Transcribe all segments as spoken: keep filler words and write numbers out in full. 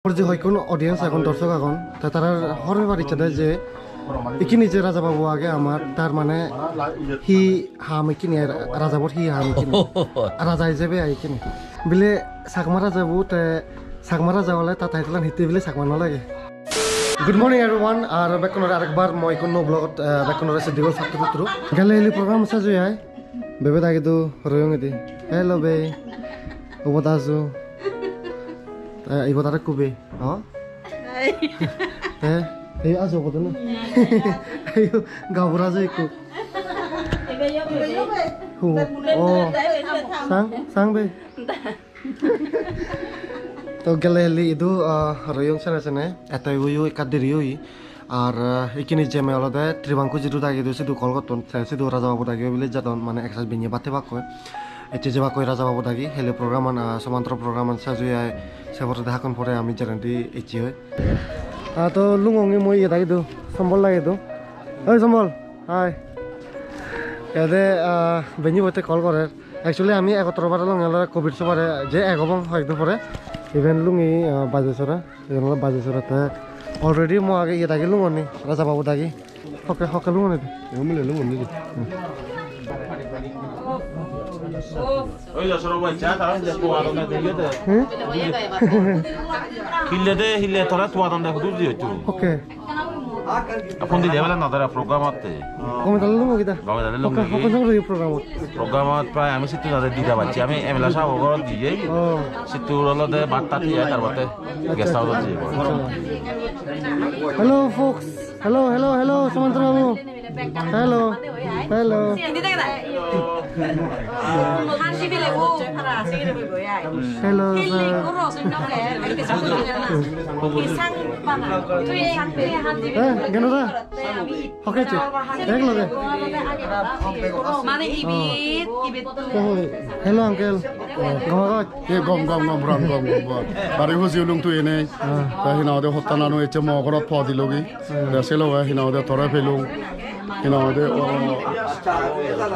Mor je hoikkun audience agon, dorshok agon, te tara hobor pebar icche de je ikkini je Raja Babu age amar, tar mane hi ham ikkini, Raja Babur hi ham ikkini? Raja ijebe ai ikkini. Bile Chakma Raja Babu, te Chakma Raja ole ta title an hitte bile Chakma no lage. Good morning everyone, ar bekkunore arekbar mui ikko nuo vlog ot, eh, bekkunore sedi guri patturu turu. Gelle hili program sej oye ai. Bebe dagi do royong edi. Hello be. Ubot ajo. Eh, ibot arekko be. Ho? Hai. Eh, ei ajo koto na? Ayo, gabur ajo ikko. Hu. Oh. Sang, sang be. To gelle hili idu, ah, royong sene sene. Eto ibu yu ekka deri oye. Ar, ah, ikkini jeme olode Tribanku jidu dagi do sidu call gotton. Te sidu Raja Babu dagi o bile jadon, mane ek saj binye bhat hebakkoi. Ecche jebakkoi Raja Babu dagi, heli program an, ah, somantro program an sej oye ai, se porede hakkon pore ami jerendi ecche oi. Ah, to lungongi mui iye dagi do, Sombol dagi do. Oi Sombol, hi. Ede, ah, benye botte call gorer. Actually ami egotro bare lungi olode Covid sobare je eg obong hoyekdin pore. Iben lungi, ah, Bajesora. Iyen oley Bajesora te already mo age iye dagi lungoni, Raja Babu dagi. Hokke, hokke lungoni de. Emile lungoni de. Oi, da soro baccha, ta je ko aro na de de. Hmm? Hille de, hille tore tu adon de hudu di tu. Hokke. Apun di level na dara program atte. Gome dale lungo gida. Gome dale lungo. Hokke, hokke song roi program. Programot prai ami sittu jade dida bacche, ami M L A sahabo gorot diye. Oh. Sittu olode bhat tat hiye, tar baade guest house-ot jeyegoi. Hello, folks. Hello, hello, hello, Sumantro babu. Hello, hello. Hello, sir. Eh, geno da? Hokke chu? Ek loge? Mane ibet, ibet. Hello, uncle. Gom agoch? Ei gom, gom, gom, puran gom, gom, gom. Bari huji olung tui enei. Ah. Te hi nang hoide hottanano ecche mo gorot po dilogi. Hmm. Te se loge hi nang hoide tore pelung. Hi nang hoide, o,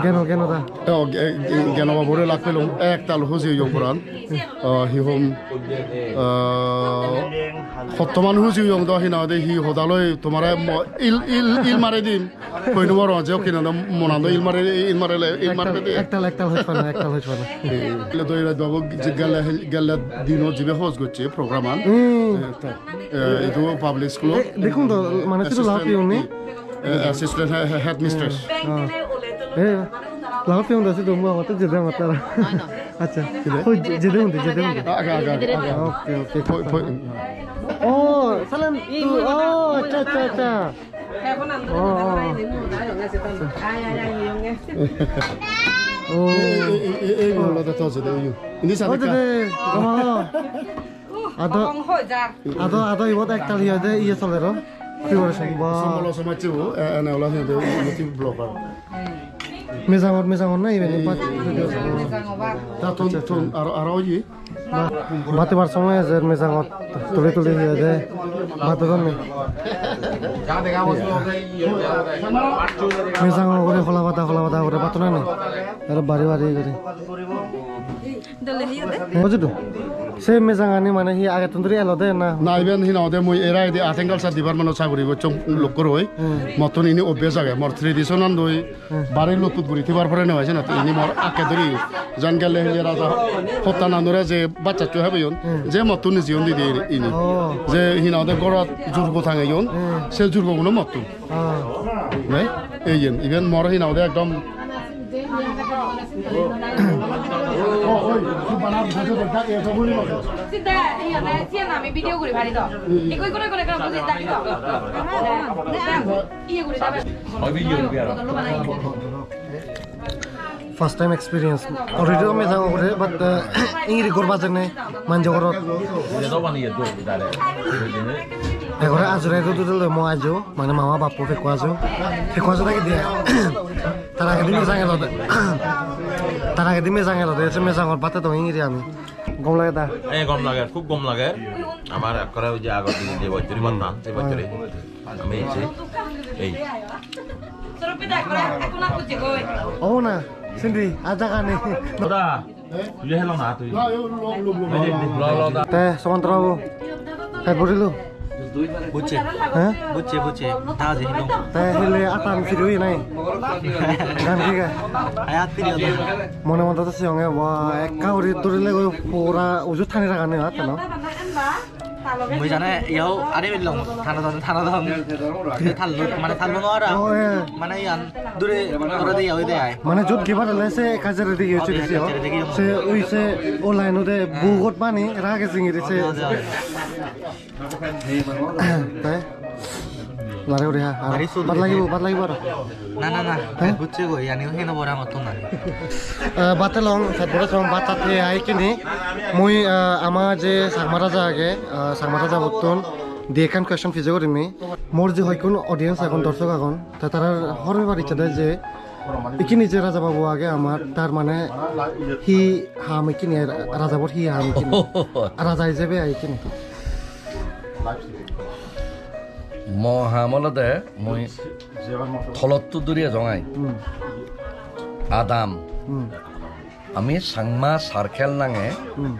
geno, geno da? O, ge-, ge-, geno babure lak pelung. Ektal huji oyong puran. O, hi hom, o, hottoman huji oyong do hi nang hoide hi hodaloi tomare mo-, il, il, il mare dim. Koi no paro je okki na do monando il mare, il mare le, il mare de. Ektal, ektal hoj pana, ektal hoj pana. Eh, le do ira do gelle, gelle dino jibe host gocche program an. Hmm. Eh, ta, eh, idu public school. Eh, dekkong do, mane sidu love you ni? Eh, assistant he-, he-, headmistress. Ah. Eh, love you do sidu mo amate jede amate. Acha. Hoi, jede undi, jede undi. Aga, aga, aga. Okay, okay. Poi, poi. Oh, salam. Oh, acha, acha, acha. Oh, oh. Oh. Ei, ei, ei, ei, olode to jede, ei. Indi sade ka. Ode, ode, ode. Ado, ado, ado, ibot ektal iye de, iye soler o. Ki gore song, ba. Sombol somajje bo, e, ene ola hi de, YouTube blogger. Mejangor, mejangor na iben, ei, pat. Ei, ei, ei. Ta ton, ton, aro, aro oye. Ba, bhat hebar somoy ejer mejangot tuli tuli hi hoide bhat hodon ni. Mejango guri hola pada, hola pada guri bhat hodon ni. Aro bari bari guri. Dole hi hoide? Bujido? Se mejangani mane hi agettun dhuri elode na? Na, iben hi nang hoide mui era edi Art and Culture Department-ot saguri gocchong lokko roi. Hmm. Mottun ini obbyas age, mor tradition-an doi. Hmm. Bari luttut guri thibar pore noi, senotte ini mor akke dhuri. Jan gelle hille raja hottananore je bachchaccho hebeyon, hmm, je mottun nijeyon dide ini. Oh. Je hi nang hoide gorot jurgo tangeyon, hmm, se jurgoguno mottun. Ah. Ne? Ei yen, iben mor hi nang hoide ekdom. Sida, iye, siyan ami video guri pari do. Ikko, ikko, ikko, ikko, buji dagi do. Iye guri jabe. First time experience. Already do mejang ugure, but, uh, ingiri gor bajenne manjo gorot. Egore ajure do do do mo ajo, mane mama bappo pekko ajo. Pekko ajo dagi dia. Tar agedi mejang elode. Tar agedi mejang elode, se mejangor bhatte dong ingiri ami. Gom lage da? Eh, gom lage, khub gom lage. Amar ekkore oi je agor din je bojjori bhattan, se bojjori. Ami ecche. Ei. Obo na, sindi, aja gani. Oda, tui helo na tui. Lo, lo, da. Te, Sumantro babu. Te borilo? Bucche. Hah? Bucche, bucche. Taji hilo. Te hele atan firi oye nai? Gan hi gai? Ayat firi oye. Mone mone to siyonge, wa, ekka uri durile goi pura uju thani ragani atan, no? Mui jane yau ari bilong, thana don, thana don. Thallo, mane thallo no ara. Oh, yeah. Mane iyan dure, dure de yau de ai. Mane jot gibar ole se ekka jere de yoche bisi ho. Se oi se online ode bugot bani rage jingiri se. Ode, ode, ode. Te? Lare uri ha, ha. Lare sut. Bat lagibo, bat lagibo aro. Na, na, na. He? Bucche goi, yani heno bora moton na. Eh, bate long, sat bora song, bat tat he ai kini. Mui, eh, ama je Changma Raja age, eh, Changma Raja bottun di ekkan question pije gorim mi. Mor je hoikkun audience agon, dorshok agon, ta tarar hobor pebar icche de je ikkini je Raja Babu age amar, tar mane hi ham ikkini, Raja bor hi ham ikkini? Raja ijebe ai ikkini. Mo ham olode mui tolottu duri ejong ai. Hmm. Adam. Hmm. Ami Changma Circle nange Hmm.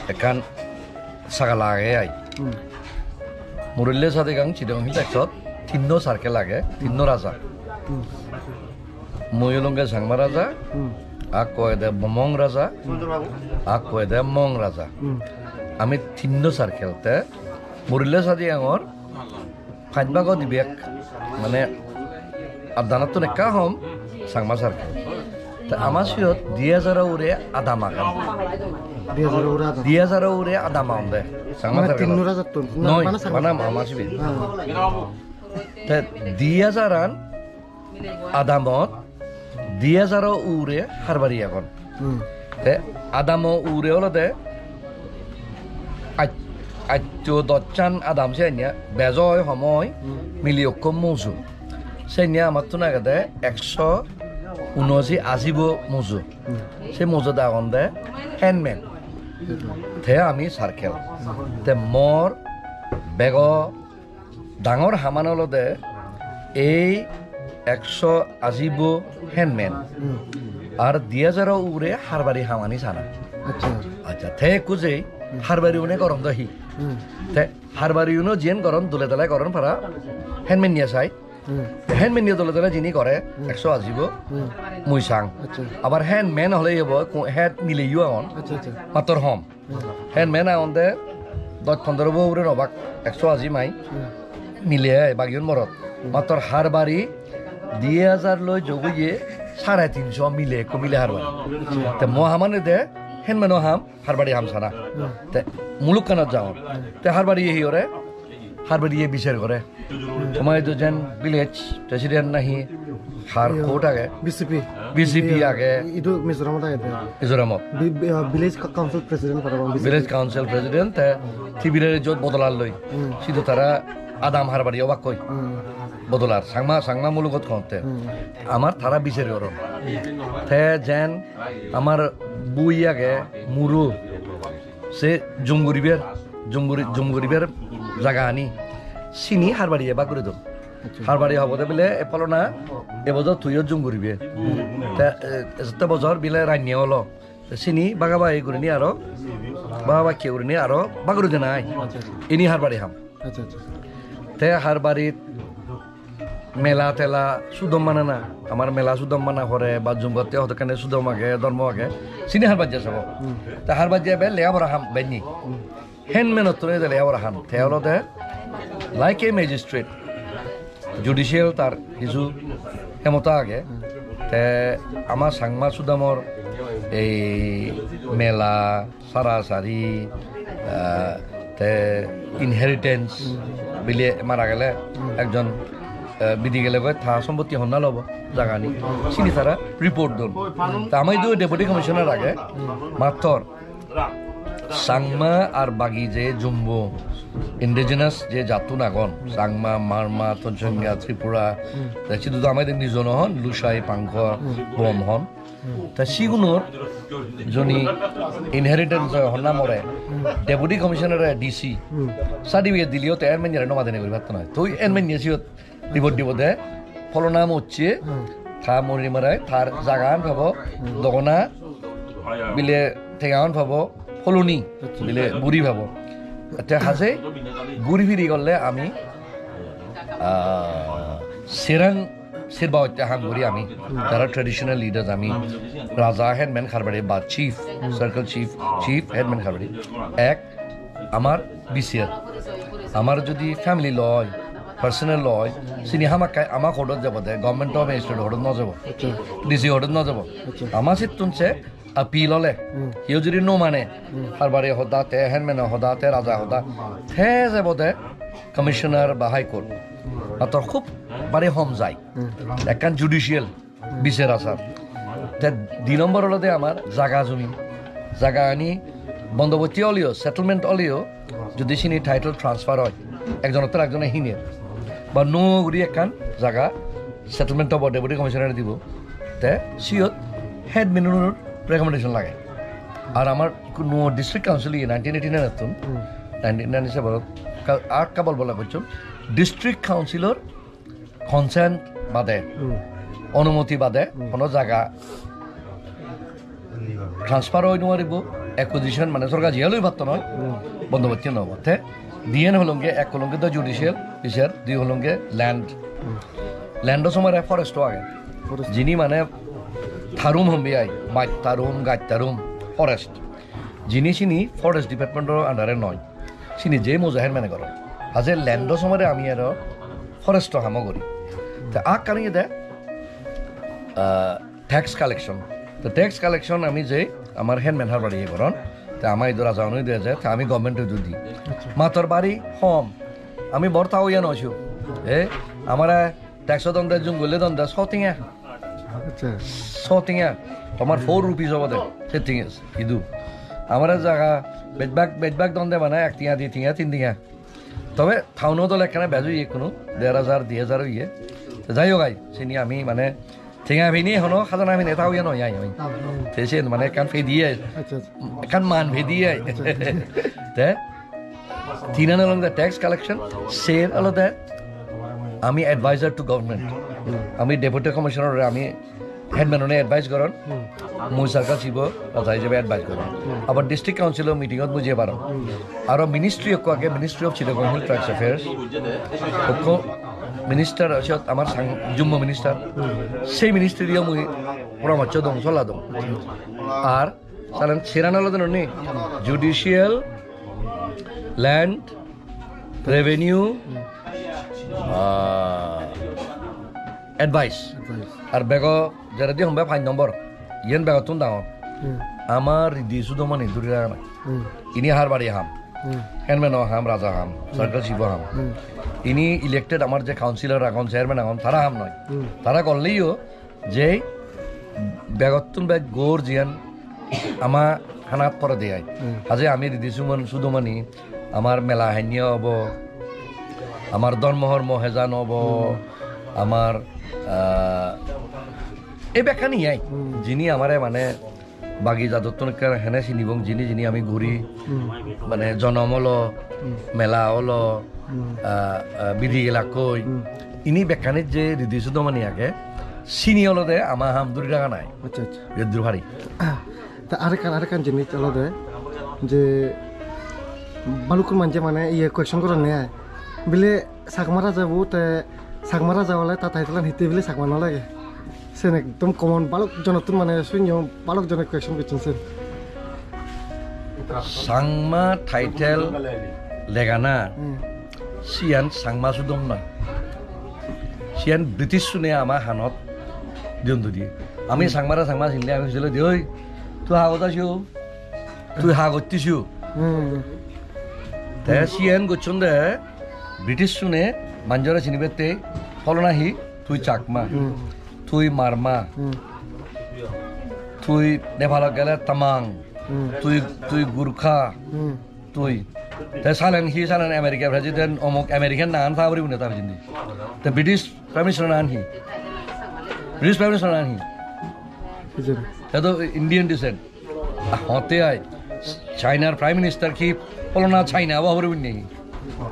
ekkan sagala age ai. Hmm. Murille Sadigang Chittagong Hill Tracts-ot tinno circle age, tinno raja. Hmm. Mui olonge Changma Raja, Hmm. akko ede Bomong Raja, Hmm. akko ede Mong Raja. Hmm. Ami tinno circle te Murille Sadigangor pach bago dibek, mane, addanattun ekka hom Changma circle. Te ama siyot di hajar ugure adam agon. Di hajar ugure adam. Di hajar ugure adam agonde. Changma Mane circle. Tinno rajattun? Na, Noi, mane Changma mane circle. Ama sibe. Ha. Te di hajaran adamot di hajaro ugure harbari agon. Hmm. Te adamo ugure olode ach-, atto dochchan adam se anya, bej oi hom oi Hmm. mile okko muju. Se anya amattun agede ekso unosi ajibo muju. Hmm. Se mujot agonde headman. Hmm. Te ami circle. Te mor bego dangor haman olode ei ekso ajibo headman Hmm. ar di hajaro ugure harbari hamani sana. Accha. Accha, te ekku je Hmm. harbari une goron do hi? Hmm. Te harbari uno jiyen goron dole dale goron para headman niye sai. Hmm. Headman niye dole dale jini gore Hmm. ekso ajibo Hmm. mui sang. Accha. Abar headman hole yebo ku-, head mileyo agon. Accha, accha. Mattor hom. Hmm. Headman agonde dosh pondro bo ugure no bak, ekso aji mai. Hmm. Mile ai, bagiun morot. Hmm. Mattor harbari di hajar loi jog oye sare tinso mile, ekko mile harbari. Hmm. Te mo hamane de headman o ham, harbari ham sana. Hmm. Te mulukkanot jagon. Hmm. Te harbari hi gore? Harbari ye bichar gore. Tomar idu jen village president nahi har Iyo, court age? B C P. B C P Iyo, age. Idu Mizoramot age de. Mizoramot. Bi-, bi-, ah, village co-, council president parapang B C P. Village council president te Tibire jot bodolar loi. Hmm. Sidu tara adam harbari obak koi. Hmm. Bodolar. Changma, Changma mulugot konte. Hmm. Amar tara bichar goron. Te jen amar bui age muru. Se jum guribar, jum guri-, jum guribar jagani. Sini harbariye bak guri don. Accha. Harbari hobode bile e pholona e bojor tuiyo jum guribe. Te, e, ejette bojor bile ranne olo. Te sini bagabagi gurinei aro, bagabakke gurinei aro bak guri dena ai. Accha, accha. Ini harbari ham. Accha, accha. Te harbarit mela tela sudom manana, amar mela sudom mana pore ba jumgotte hodokkani sudom age, dhormo age, sini harbajje sabo. Hmm. Ta harbajje be lega pora ham benni. Hmm. Headman ottun ede lega pora ham. Te olode like a magistrate, judicial tar hissu hemota age. Hmm. Te ama Changma sudamor ei mela, sarasari, ah, te inheritance bile mara gele Hmm. ekjon, ah, bidi gele goi ta sompotti honna lobo jagani. Sini tara report don. Ta ama idu deputy commissioner age, Hmm. mattor Changma ar bagi je jumbo indigenous je jattun agon, Changma, Marma, Tonsongya, Tripura, Hmm. te sidu do ama idu nijo no hon, Lushai, Pangkhor, Hmm. Bom hon. Hmm. Ta sigunor joni inheritance oi honna more, Hmm. deputy commissioner e D C, Hmm. certificate dileo te headman-ore no madene guri patto noi. Toi headman-e siyot report dibo de, pholona mocche, Hmm. ta mori marai, tar jagan pabo, Hmm. dogona, bile tengaun pabo, pholoni, Accha. bile buri pabo. Te haje guri firi golle ami, ah, serang serba hotte ham guri ami, jara traditional leaders ami, raja headman Kharbari ba chief, circle chief, chief headman Kharbari, ek amar B C R, amar jodi family law oi, personal law oi, sini hamakkai ama court ot jabo de, government of state court ot no jabo, D C court ot no jabo. Ama sittun se appeal ole, hiyo jodi no mane, Kharbari hoda te, headman hoda te, raja hoda te, jabo de commissioner ba high court. Mator khub bari hom jai. Ekkan judicial bichar achar. Te di nombor olode amar jaga jomi. Jaga ani bondobosti oleyo, settlement oleyo, jodi sini title transfer oi, ekjonottun ekjone hiner, ba nuo guri ekkan jaga settlement obo, deputy commissioner dibo, te siyot headman unor recommendation lage. Ar amar nuo district council iye nineteen eighty-nine ottun, nineteen ninety-seven ot ka-, ar kabol bola gocchon, district councilor consent bade, onumoti bade hono jaga transfer oi nuaribo, acquisition mane sorkar jiya loi patto noi, bondobosti no obo. Te diyen holonge, ek holonge do judicial bichar, dui holonge land. Land o somare forest o age. Jini mane tarum hombi ai, baj tarum, gaj tarum, forest. Jini sini forest department or under e noi. Sini je moja headman e goron. Haje land o somare ami aro forest o hamo guri. Te ak kani de, ah, tax collection. Te tax collection ami je amar headman Kharbari e goron. Te ama idu raja unu de je, te ami government e idu di. Mator bari hom. Ami bor tao iyan oisu. E, amare tax o donde, jungle donde, so tenga. So tenga. Tomar four rupees obode, se tenga. Idu. Amare jaga bejbak, bejbak donde mane ek tenga, di tenga, tin tenga. Tobe town o dole ekkana bej oye kunu, der hajar, di hajar oye. Te jai hok ai, sini ami mane tenga bini hono khajana bini tao iyan oi ai. Te sen mane ekkan pedi ai. Ekkan man pedi ai. Te tinan olode tax collection, ser olode ami advisor to government. Ami deputy commissioner ore ami headman une advice goron, mui circle chief o raja hijebe advice goron. Abar district council o meeting ot mui jei parong. Aro ministry ekko age, Ministry of Chittagong Hill Tribes Affairs. Ekko minister age amar sang-, jummo minister. Sei ministry o mui poramorso dong, sola dong. Ar Salen seran olode noni judicial, land, revenue, ah, advice. Advice. Ar bego jeredi hombe five nombor. Yen begottun dangor. Hmm. Ama ridi sudomani duri ragana. Hmm. Ini Kharbari ham. Hmm. Headman o ham, raja ham, hmm, circle chief o ham. Hmm. Ini elected amar je councillor agon, chairman agon, tara ham noi. Hmm. Tara golleyo je begottun bej gor jiyan ama hanat porede ai. Hmm. Haje ami ridi sumon sudomani, amar mela hanye obo, amar dhormo hormo hejan obo, hmm, amar, ah, ei bekkani ai. Hmm. Jini amare mane bagi jadottun ekka hene sinibong jini jini ami guri, hmm, mane jonom olo, hmm, mela olo, hmm, ah, ah, bidi elakkoi. Hmm. Ini bekkani je ridi sudomani age, sini olode ama ham duri raga nai. Accha, accha. Yeddur pari. Ta arekkan, arekkan jinis olode je balukkun manje mane iye question goronne ai. Bile Chakma raja bo te Chakma raja ole ta title an hitte bile Chakma no lage. Sen ekdom common balok jonottun mane sunyo balok jone question gocchon sen. Changma title legana, hmm, siyan Changma sudom noi. Siyan British sune ama hanot diyon dudi. Ami, hmm, Changmare Changma sinle ami hojele di, "Oi, tui ha goda siyo? Tui ha gotti siyo?" Hmm. Te, hmm, siyan gocchon de British sune manjore sinibette holona hi, tui Chakma, hmm, tui Marma, hmm, tui Nepalot gele Tamang, hmm, tui, tui Gurkha, hmm, tui. Te salen hi salen America President omuk American nangan ta poribo ne ta pijendi. Te British Prime Minister nangan hi? British Prime Minister nangan hi? Hijeni. Te to Indian descent. Ah, hote ai. China Prime Minister hi pholona China obo poribo ne?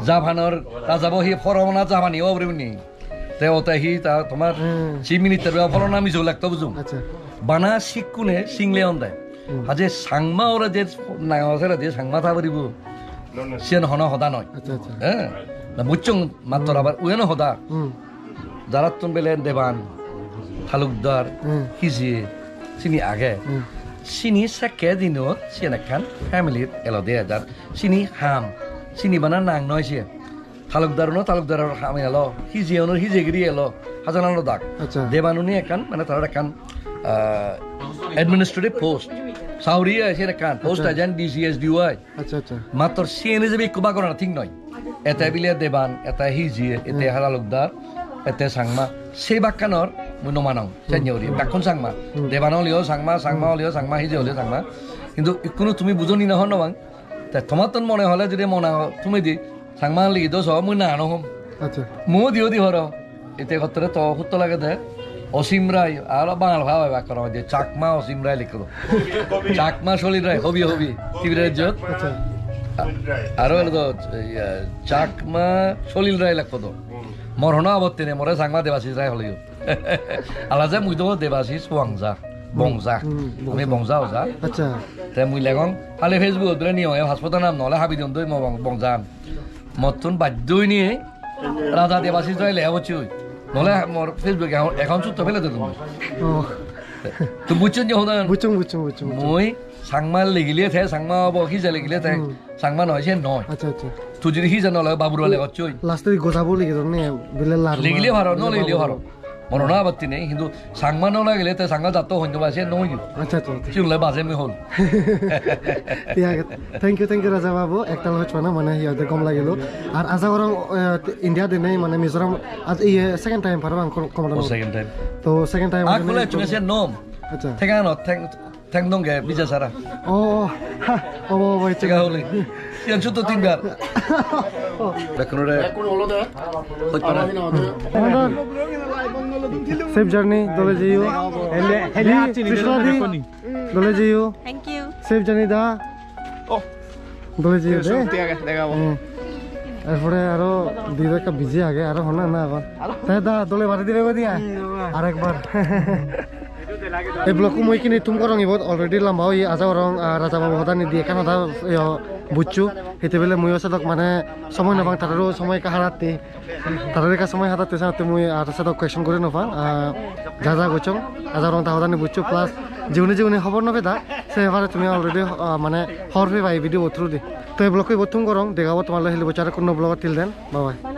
Japan or raja bo hi pholona Japani obo poribo ne? Te ote hi ta tomar, hmm, Chief Minister ba pholona Mizo lagto bujum. Accha. Bana sikkune single onde. Hmm. Haje Changma ore je nang sere je Changma ta poribo. Siyen hono hoda noi. Accha, accha. Eh? Na buchchong mattor abar ueno hoda. Hmm. Jarattun bele Deban, Talukdar, Hmm. hije, sini age. Hmm. Sini sekke dinot siyen ekkan family-t elode ejar. Sini ham, sini bana nang noi siyen. Talukdaruno talukdaror ham elo, hijeuno hijegiri elo, hajana no dak. Accha. Debanuni ekkan, mane tarar ekkan, ah, administrative post. Sauri oi siyen ekkan, post Accha. Ejen D C S D Y. Accha, accha. Mattor siyen ijebe ikko bak gorana thik noi. Ete bile Deban, ete hije, ete Hmm. Talukdar, ete Changma. Se bakkanor mui no manong, Hmm. senne guri, bekkun Changma. Hmm. Deban oleyo Changma, Changma Hmm. oleyo Changma, hije oleyo Changma. Hintu ikkunu tumi bujo ni na hon no pang. Te tomattun mone hole jodi mona tumi di Changma ligi do so mui na no hom. Accha. Mu di odi horo. Ete gottore to hutto lagede. Osim Rai, aro Bangal bhaba bak koro je Chakma Osim Rai likho do. Chakma Solil Rai, hobi hobi. Tibire jot. Accha. Aro elo do, iya, Chakma Solil Rai likho do. Mor hono abotti nei, more Changma Debashis Rai holeyo. Alaje mui do Debashis Wangja, Bongja. Hmm, Ami Bongja. Bongja oja. Accha. Te mui legong, hale Facebook-ot bile niyo, e passport-o nam nole habi don doi mo Bong-, Bongjan. Mottun baddoi ni, Raja Debashis Rai lega bocche oi. Nole mor Facebook account, account sutto fele dodun. Oh. Tui bucchon je hodan? Bucchong, bucchong, bucchong, bucchong. Mui Changma legile te, Changma obo, hije legile te, Hmm. Changma noi, se noi. Accha, accha. Tui jodi hije nole babura lega bocche oi. Last-e gojabo legi don ne, bile lar Legile ma-, paro, no bile legile babura. Paro. Mor hono abotti nei, hintu Changma no lagile te Changma jatto honno ba se no oiyo. Accha, accha, accha. Sigun loi baje mui hol. Thik age. Thank you, thank you, Raja babu. Ektal hoch pana mane hi hoide gom lagilo. Ar aja gorong, eh, India dinei mane Mizoram, aj, iye, second time parapang kom-, komodon. Oh, second time. To second time Ah, mane kule chunge se nom. Accha. Thega no, theng, theng dong ge, visa sara. Oh, oh. Ha, obo, obo, Thega hole. Siyan sutto tinbar. Oh. Bekkunore. Bekkunore. Hoch pana. Safe journey, dole jeyo. Hele, hele, Di, achini, Krishna di. Dole jeyo. Thank you. Safe journey da. Oh. Dole jeyo de. Softi age, dega bo. Hmm. Erpore aro dibe ekka busy age, aro honna na agon. Te da, dole bari dibe goi dia. Hmm, dole. Arekbar. Ei vlog-ko mui ikkine thum gorong, ibot already lamba oye, aja gorong, ah, Raja babu hodani di ekkan hoda, iyo, buccho. Hite bele muiyo sedok mane somoy no pang, tararo somoy ekka haratte. Tarare ekka somoy hadatte senotte mui ar sedok question guri no pang. Ah, ja ja gochchong, aja gorong ta hodani buccho, plus jigune jigune hobor no peda, se bepare tumi already, ah, mane hobor peba ei video bo through di. To ei vlog-ko ibot thum gorong, dega obo tomar loi hili bocche arekko nuo vlog-ot, till then, bye bye.